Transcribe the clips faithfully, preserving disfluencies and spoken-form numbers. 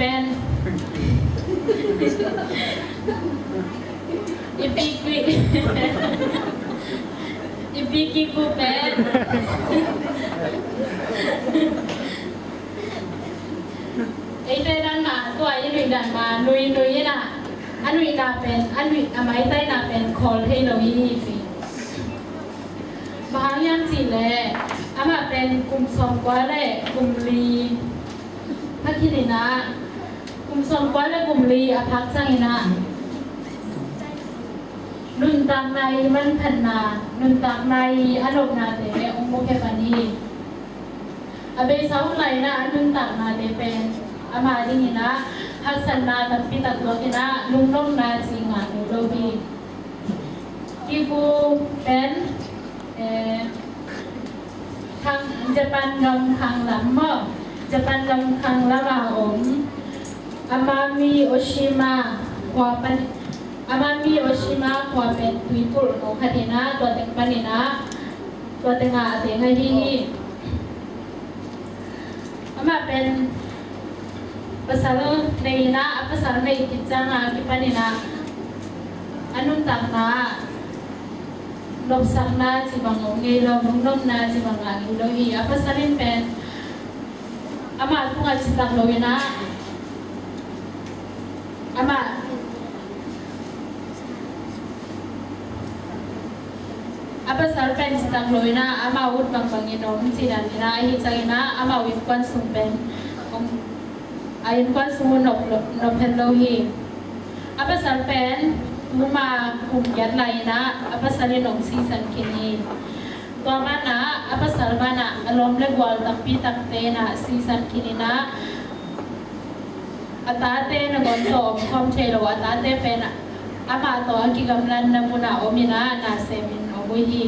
Pen i piki i piki ku pen eite dan ma tua i nui dan ma nui nui ina a nui na pen a nui a maitai na pen khol thei lo i pi. Bang hang hiam cih leh amah pen kum sawmkua le kum li a khin ina kum sawmkua le kum li a phak ciang ina nuntakna i manphatna nuntakna i a nopnate hong mukhia pan hi. A beisa hun lai ina a nuntaknate pen ama ding ina haksatna tampi tak tuak ina lungnopna ci ngah ngei lo hi. Kiku pen eh, khang Japan gam khang lam maw Japan gam khang lam a om Amami Oshima khua pan Amami Oshima khua pen tuikulh no khat ina tua teng pan ina tua teng a a teng ahi hi. Amah pen pasal nei ina a pasal nei kicang a kipan ina a nuntakna nopsakna ci bang om ngei lo nungnopna ci bang ngah ngei lo hi. A pasal in pen amah tungah citak lo ina amah a pasal pen citak lo ina amah ut bangbang in om ci dan ina ahi ciang ina amah ut kuan sung pen om a innkuan sung uh nop, nop het lo hi. A pasal pen tuma kum giat lai ina a pasal in hong sisan khin hi. Tua banah a pasal banah a lawm le gual takpi takte ina sisan khin ina a tate na gon tawh om khawm thei lo a tate pen amah tawh a kigamlanna munah om ina na semin om uh hi.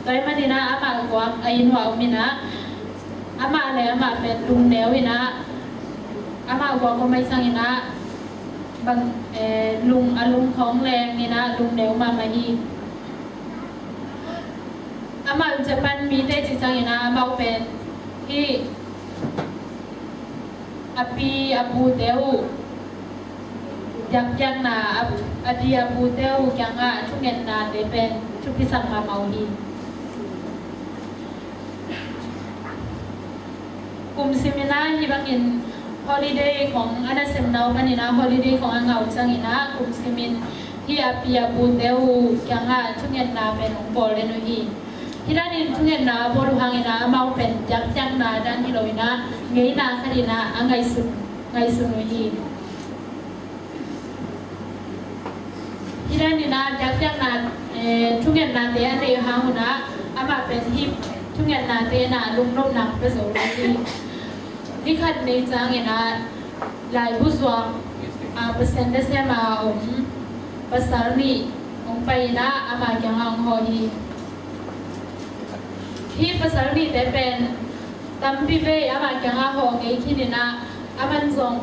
Tua ahih man ina amah guak a inn uah om ina amah le amah pen lungneu ina amah guak om ahi sang ina bang eh, lung a lung khawng leng ina lungneu mahmah hi. Amah Japan mite ci sang ina amah pen hi a pi a pute uh diakdiakna a pi a pute uh kiangah thungetnate pen thupisak mahmah uh hi. Kum simin ah hih bangin holiday khong a nasemna uh panin ah holiday khong a ngah uh ciangin ah kum simin hih a pi a pute uh kiangah thungetna pen hong bawl den uh hi. Hih danin thungetna a bawl uh hangin ah amau pen diakdiakna dan hi loin ah ngeina khatin ah a ngaihsun ngaihsun uh hi. Hih danin ah diakdiakna eh, thungetnate a neih hang un ah amah pen hih thungetnate in ah lungnopna hong pia zo lo hi. Ni khat ni ciangin ah laibu zuak ah, Pasian nasem a om pasal nih hong pai in ah amah kiangah hong hawh hi. Hih pasal nihte pen tampi vei amah kiangah hawh ngei khin in ah aman zong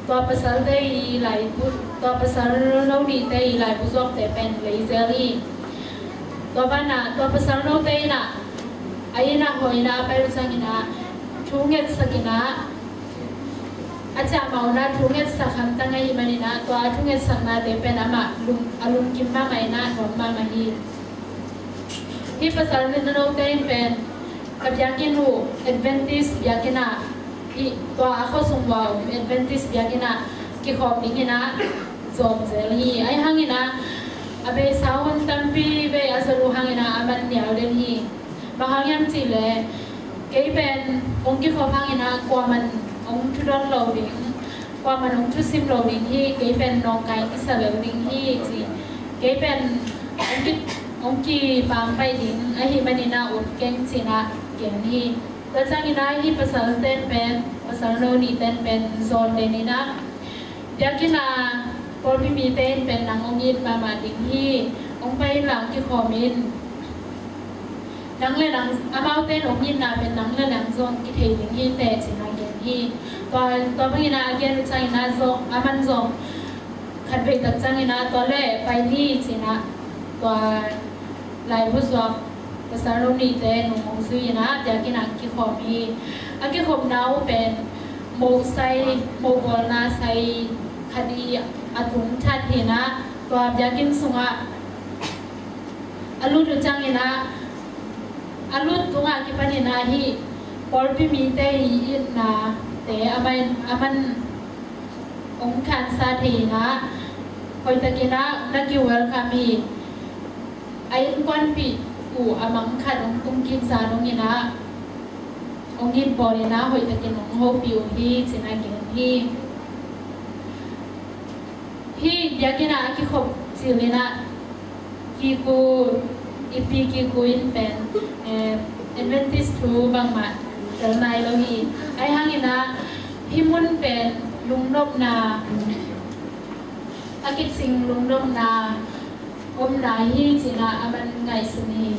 tua pasalte i laibu tua pasal no nihte i laibu zuakte pen lei zel hi. Tua banah tua pasal note in ah a inn ah hawh in ah a pai uh ciangin ah thu ngetsak in ah a ciah mah un ah thu ngetsak hamtang ahih manin ah tua a thu ngetsaknate pen amah lung a lungkim mahmah in ah nuam mahmah hi. Hih pasal note in pen ka biakinn uh Adventist biakinn ah hih tua a khuasung uh a om Adventist biakinn ah kikhawm dingin ah zawm zel hi. Ahi hangin ah a beisa hun tampi vei a zat uh hangin ah a man nial den hi. Bang hang hiam cih leh kei pen hong kikhawm hangin ah kuaman hong thudon lo ding kuaman hong thusim lo ding hi. Kei pen nawngkai kisa lel ding hi ci kei pen hong ki hong kipangpai ding ahih manin ah ut keng ci in ah gen hi. Tua ciangin ah hih pasal ten pen pasal no nih ten pen zawn den in ah biakinn ah pawlpi mite in pen nang hong it mahmah ding hi. Hong pai in la hong kikhawm in. Nang le nang amaute in hong itna pen nang le nang zong kithei ding hi teh ci in ah gen hi. Tua tua bangin ah a gen uh ciangin ah zong a man zong khat vei tak ciangin ah tua le pai ni ci in ah tua laibu zuak pasal no nihte nung hong zui in ah biakinn ah kikhawm hi. A kikhopna uh pen Mo sai, mo bawlna sai khat i a tung that hi-in ah, tua biakinn sungah a lut uh ciangin ah, a lut tungah kipanin ah hih pawlpi mite i itnate a man, a man hong khansa thei-in ah, hoihtakin ah na ki-welcome hi. A innkuanpih uh a mang khat hong tung kik zah dongin ah, hong it bawlin ah hoihtakin hong hopih uh hi, ci-in ah gen hi. Hih biakinn ah a kikhop cilin ah, Kiku, i pi Kiku in pen, eh, Adventist thu bangmah tel nai lo hi. Ahih hangin ah hih mun pen lungnopna, a kicing lungnopna omna hi, ci-in ah a man ngaihsun hi.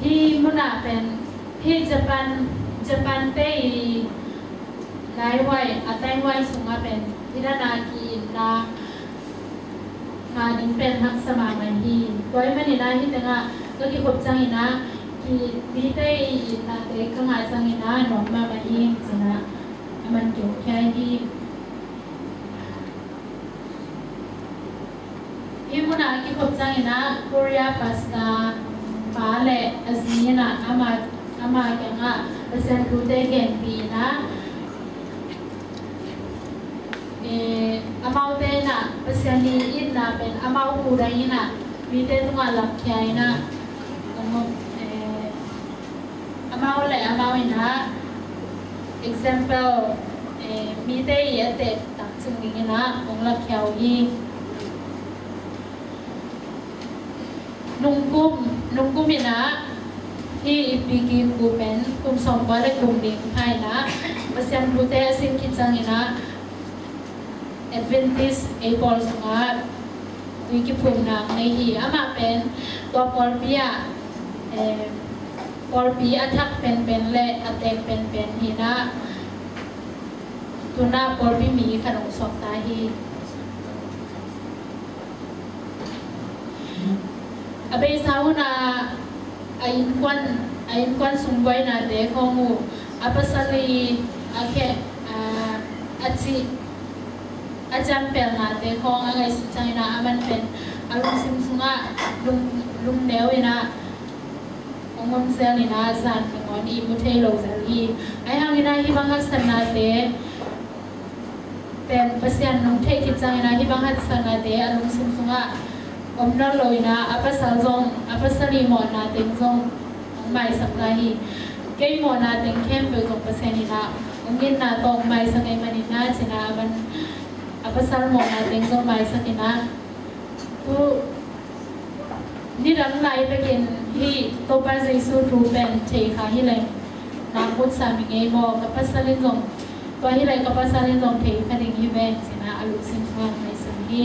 Hih mun ah pen, hih Japan, Japan te i laihuai, a taihuai sungah pen hih dan a ki-itna ngah ding pen haksa mahmah hi. Tua ahih manin ah hih tengah ka kikhop ciangin ah, ki-it mite i itnate ka ngah ciangin ah nuam mahmah hi, ci-in ah a man kihopkhia hi. Hih mun ah a kikhop ciangin ah Korea pastor pa le a zi in ah ama, ama kiangah Pasian thute genpih in ah, eh, amaute in ah Pasian i itna pen amau kudang in ah mite tungah lakkhia in ah, eh, amau le amau in ah example, eh, mite i a teh takcing dingin ah hong lakkhia uh hi. Nungkum, nungkum in ah hih i pi Kiku pen kum sawmkua le kum li pha in ah Pasian thute a sin khit ciangin ah Adventist ei pawl sungah tui kiphumna nei hi. Amah pen tua pawlpi ah, eh, pawlpi a thak penpen le a tek penpen hi-in ah, tu-in ah pawlpi mi khat hong suakta hi. A beisa hun ah a innkuan, a innkuan sung buainate khawng uh, a pasal i a khe, a, a cih, a ciampelnate khawng a ngaihsut ciangin ah, aman pen a lungsim sungah lung, lungneu in ah hong om zel in ah, zan nangawn ihmu thei lo zel hi. Ahih hangin ah hih bang haksatnate pen Pasian nong theih khit ciangin ah hih bang haksatnate a lungsim sungah om nawn lo in ah, a pasal zong, a pasal i mawhna teng zong hong maisak lai hi. Kei mawhna teng khempeuh zong Pasian in ah hong itna tawh hong maisak ahih manin ah, ci-in ah, aman a pasal mawhna teng zong maisak in ah, tu nidang lai bekin hih Topa Jesu thu pen thei kha hi leng, na kut sa mi ngei maw, ka pasal in zong, tua hi leng ka pasal in zong thei kha ding hi ven, ci-in ah a lungsim sungah ngaihsun hi.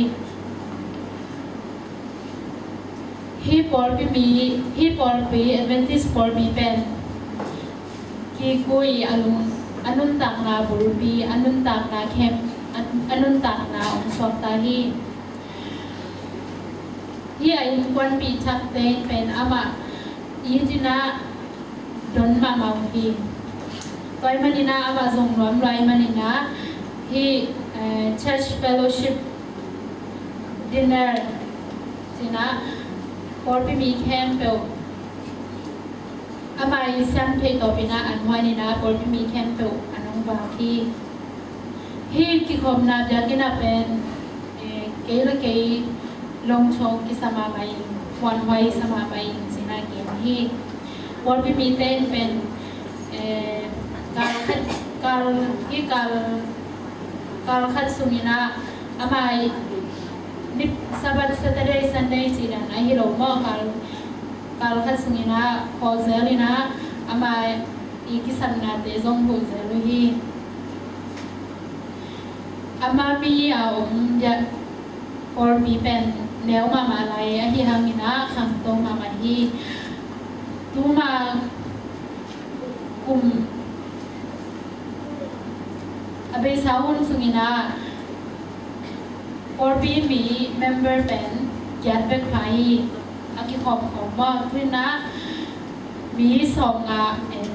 Hih pawlpi mi, hih pawlpi, Adventist pawlpi pen Kiku i a lung, a nuntakna bulpi, a nuntakna khem, a, a nuntakna hong suakta hi. Hih a innkuanpih thakte in pen amah it in ah don mahmah uh hi. Tua ahih manin ah amah zong nuam lua ahih manin ah hih, eh, church fellowship dinner, ci-in ah pawlpi mi khempeuh amah i siam theih tawpin ah an huan in ah pawlpi mi khempeuh an hong vak hi. Hih kikhopna biakinn ah pen, eh, kei le kei lawngthaw kisa mahmah in, huanhuai sa mahmah in, ci-in ah gen hi. Pawlpi mite in pen, eh, kal khat, kal, hih kal, kal khat sungin ah amah i Sabbath, Saturday, Sunday cih dan ahi lo maw, kal, kal khat sungin ah khawl zel in ah amah i kisapnate zong huh zel uh hi. Amah mi a om pawlpi pen neu mahmah lai ahih hangin ah khangto mahmah hi. Tuma kum a beisa hun sungin ah pawlpi mi member pen giat bek pha hi. A kikhawm khawm maw, tu-in ah mi sawmnga, eh,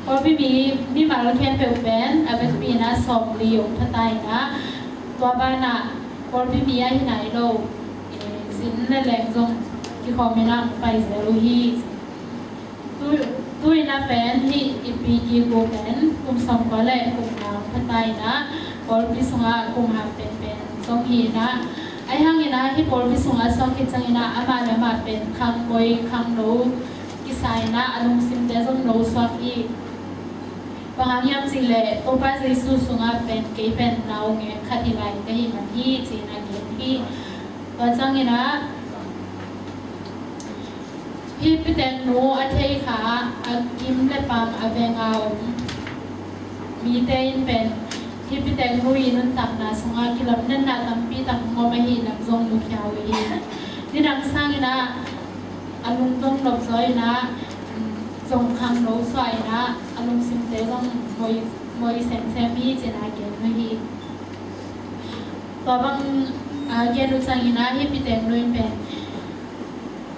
Pawlpi mi, mimal khempeuh pen a vekpi in ah sawmli om pha ta in ah, tua banah pawlpi mi ahi nai lo, eh, zin le leng zong kikhawm in ah pai zel uh hi. Tu, tu in ah pen hih i pi kik uh pen kum sawmkua le kum nga om pha ta in ah, pawlpi sungah kum hang penpen zong hi in ah, ahi hangin ah hih pawlpi sungah suak khit ciangin ah amah le amah pen khangmoi khangno kisa in ah a lungsimte zong no suak hi. Bang hang hiam cih leh Topa Jesu sungah pen kei pen naungek khat hi lai ka hih man hi ci-in a gen hi. Tua ciangin ah hih piteknu a thei kha a kim le pam a veng a om mite in pen hih piteknu i nuntakna sungah kilawm natna tampi tak hong om ahih lam zong mukhia uh hi. Nidang sangin ah a lung zong nopzaw in ah, um, zong khangno suah in ah a lungsimte zong moi, moi semsem hi ci-in a gen uh hi. Tua bang a gen uh ciangin ah hih piteknu in pen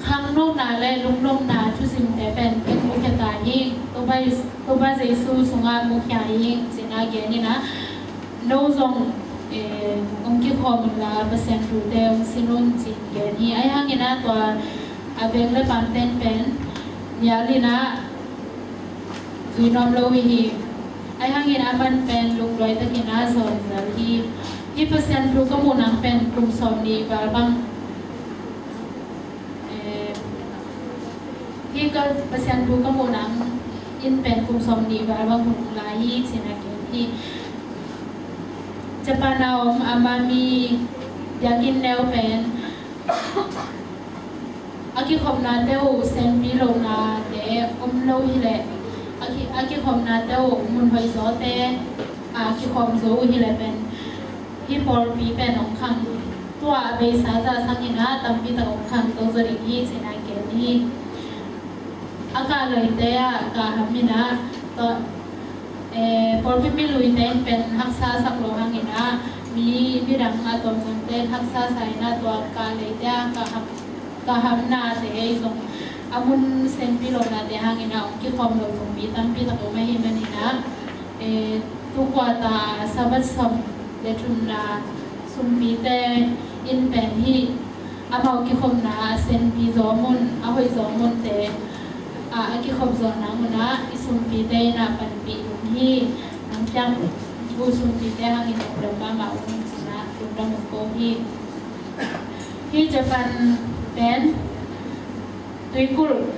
khangnopna le lungnopna thuzingte pen ken mukhia ta hi. Topa, Topa Jesu sungah mukhia hi ci-in a gen in ah, no zong, eh, hong kikhawm unla Pasian thute hong sin un ci-in gen hi. Ahi hangin ah tua a veng le pamte in pen nial in ah zui nuam lo uh hi. Ahi hangin aman pen lungduai takin ah zawn zel hi. Hih Pasian thu ka muh nang pen kum sawmnih val bang, eh, hih ka Pasian thu ka muh nang in pen kum sawmnih val bang hun lai hi ci-in a gen hi. Japan a om a mami biakinn neu pen a kikhopnate uh senpi lohnate om lo hileh, a ki, a kikhopnate uh mun hoih zawte a kikhawm zo uh hileh pen hih pawlpi pen hong khang, tua a beisa zah sangin ah tampi tak hong khangto zaw ding hi ci-in a gen hi. A kah leite ah kah ham in ah, tua, eh, pawlpi mi luite in pen haksa sak lo hangin ah, mi, midang a tawmzawngte in haksa sa in ah, tua kah leite ah kah ham, kah hamnate ei zong a mun senpi lohnate hangin ah hong kikhawm lo zong mi tampi tak om ahih manin ah, eh, tu quarter Sabbath sawm le thumna sumpite in pen hih amau kikhopna a senpi zaw mun, a hoih zaw munte a, a kikhop zawh nang un ah i sumpite in ah panpih ding hi. Nang kiang uh sumpite hangin a lem mahmah un ci-in ah lungdam hong ko hi. Hih Japan pen tuikulh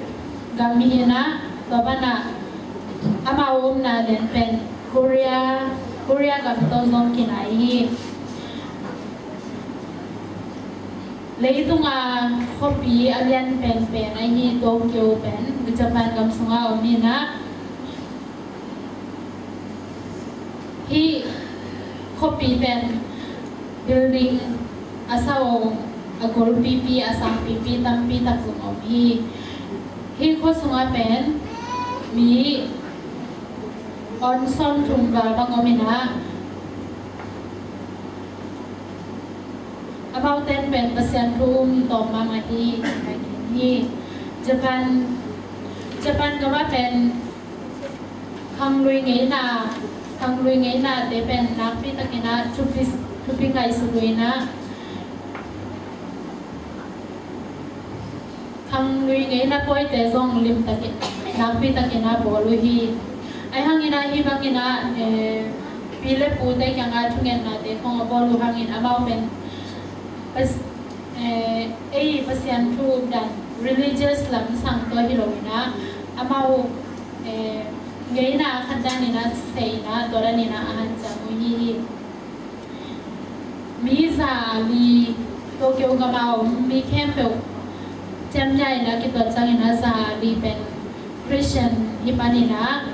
gam hi in ah, tua banah amau omna lian pen Korea, Korea gam tawh zong kinai hi. Leitunga khuapi a lian penpen ahi Tokyo pen Japan gam sungah om hi in ah, hih khuapi pen building a sau, a golpipi, a sangpipi tampi tak zong om hi. Hih khua sungah pen mi on sawmthum val bang om in ah, amaute in pen Pasian thu um tawm mahmah hi. Hi. Japan, Japan gam ah pen khanglui ngeina, khanglui ngeinate pen nakpi takin ah thupi, thupi ngaihsut uh in ah, khanglui ngeina pawite zong limtakin, nakpi takin ah bawl uh hi. Ahi hangin ah hih bangin ah, eh, pi le pute kiangah thungetnate khong a bawl uh hangin amau pen Pas-, eh, ei Pasian thu dan religious lam sang tawh hi lo in ah, amau, eh, ngeina khat dan in ah, sei in ah, tua dan in ah a hanciam uh hi hi. Mi za li, Tokyo gam ah om mi khempeuh ciamcia in ah kituat ciangin ah za li pen Christian hi panin ah,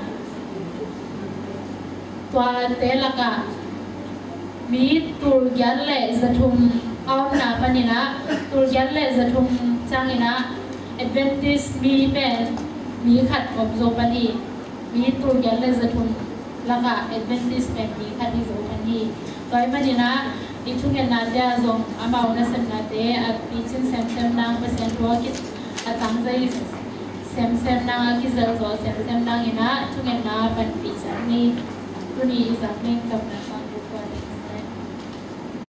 tuate lakah mi tul giat le zathum a omna panin ah, tul giat le zathum ciangin ah Adventist mi pen mi khat om zo pan hi. Mi tul giat le zathum lakah Adventist pen mi khat hi zo pan hi. Tua ahih manin ah i thungetnate ah zong amau nasepnate a picin semsem nang, Pasian thu a kit a tangzai Semsem nang a kizelh zaw semsem nang in ah thungetna panpih sak ni. Tuni i zak ding tawh